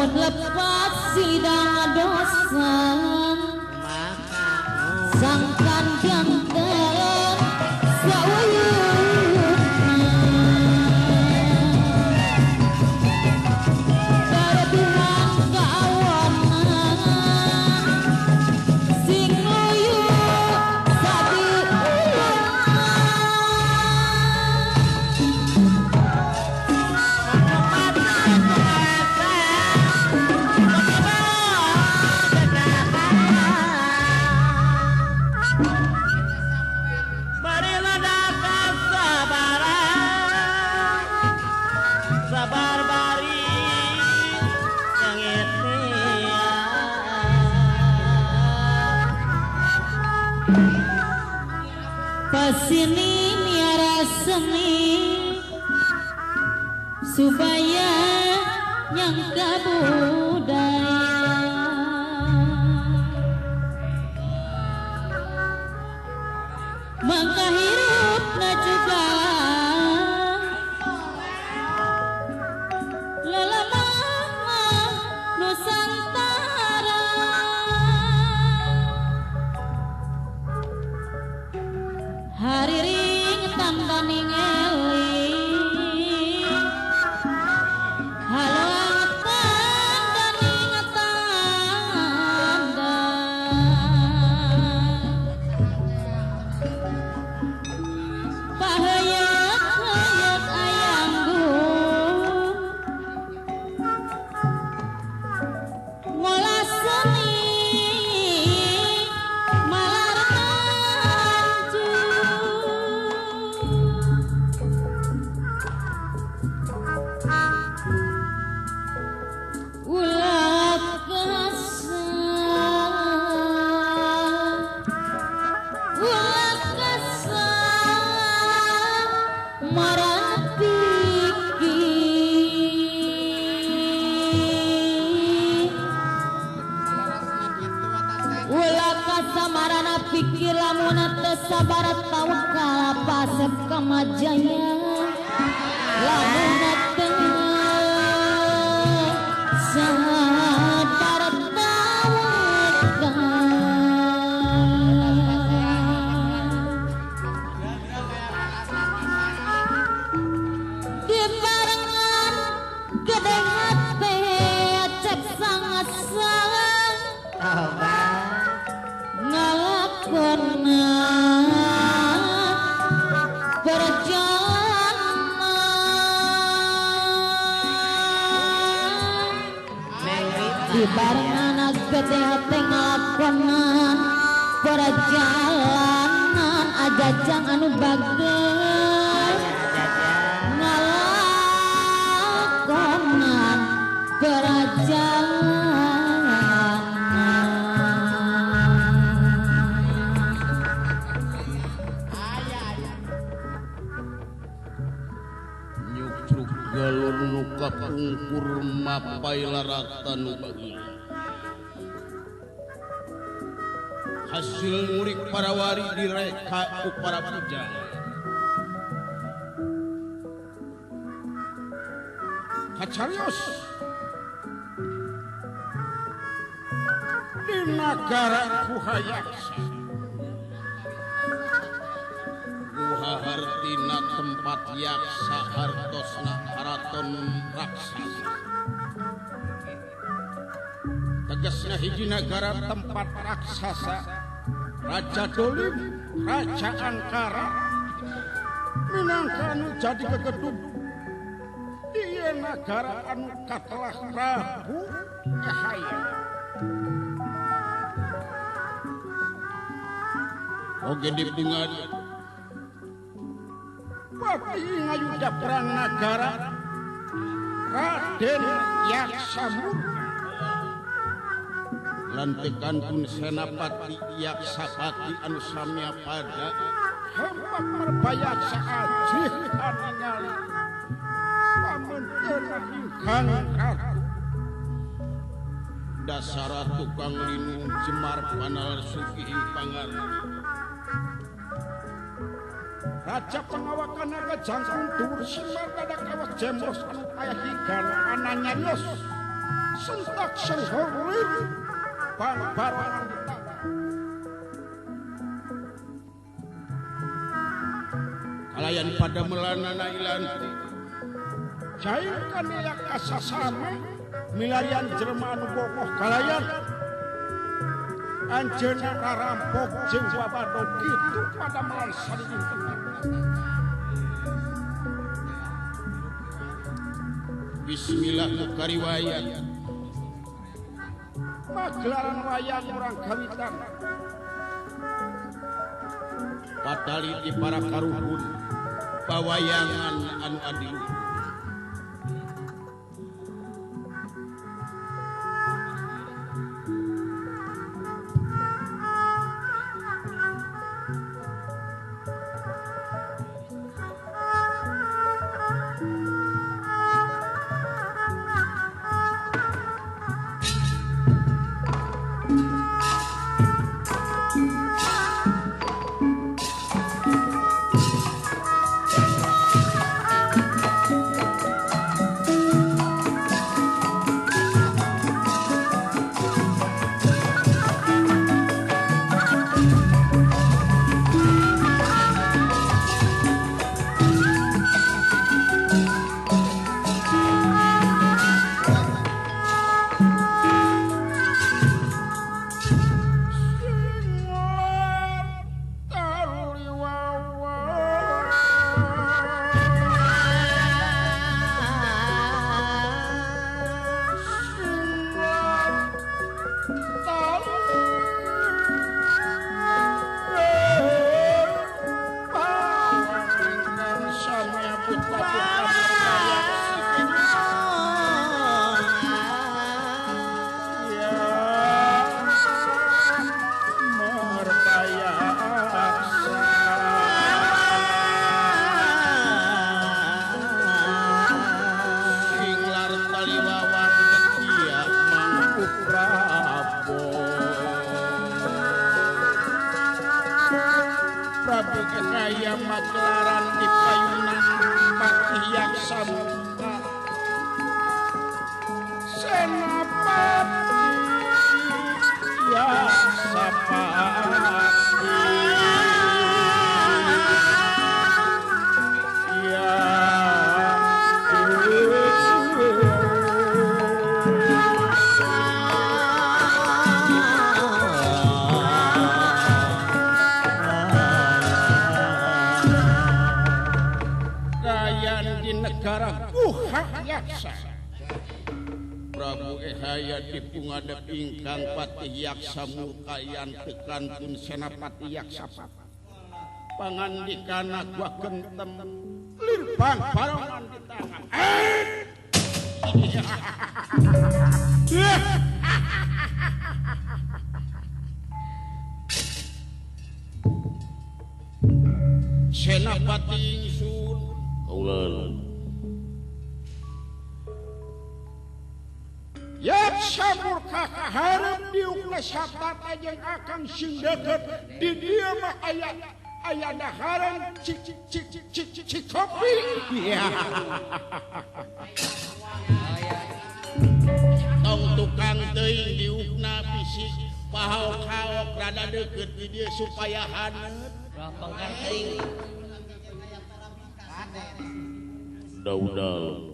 Lamun lepas sidang dosa sangkan jantan sauyuna berlebihan kawanan sing luyu sabi uluna. Pasini miara seni supaya nyangka budaya mangka hirupna juga lelemah Nusantara. Hariring tandaning eling haluang tandaning tanda pahayat-hayat ayanggu ngolah seni malar maju. Ulah kesal, ulah kesal, marah pikir. Ulah kasar marana pikir lamun teu sabar tawakal pasep kamajaya lamun teu sabar tawakal. Dibarengan gede hate cek sangat salah ngalakonan perjalanan dibarengan gede hate ngalakonan perjalanan ajajang anu bager ngalakonan perjalanan. Nyukruk galur nu kapungkur mapai laratan nu bageul. Hasil ngurik para wari direka ku para pujang. Kacarios di nagara Guhayaksa. Guha hartina tempat yaksa hartosna karaton raksasa. Tegasna hiji nagara tempat raksasa, Raja Dolim, Raja Angkara, minangka anu jadi kegedug. Ieu nagara anu katelah Prabu Cahaya. Oge dibungan pati ngayuda perang nagara Raden Yaksamurna lantekan pun senapati Yaksapati anu samya pada hempak merbayaksa ajih aningali pamentena ingkang ratu dasara tukang linung jemar panalar sugih pangaran Raja pengawakan naga jangkung dhuwur simar dada kawat jemros anu aya higana ananyarios. Sentak senghorlir bang barongan di tangan. Kalayan pada melanana ilanti. Jair kanaya kasasama milarian jelema anu bogoh kalayan. Anjeunna rarampok jeung babado kitu pada melan sadinten. Bismillah muka riwayat. Pagelaran wayang urang kawitan. Patali di para karuhun pawayangan anu adil. Kaya magelaran di payunan Patih Yaksa Murka Senapati Yaksa Pati Ya negara Guha Yaksa. Prabu Ehaya dipungadep ingkang Patih Yaksa Murka yan tekantun Senapati Yaksa pangandikana gua gentem lirbang barongan di tangan. Senapati ingsun kaulan Yaksa Murka kaharep diukna satata jeung akang sing deukeut di dieu mah aya aya dahareun cik cik cik cik kopi. Tong tukang teuing diukna bisi pahaok-haok rada deukeut di dieu supaya haneut. Daudal.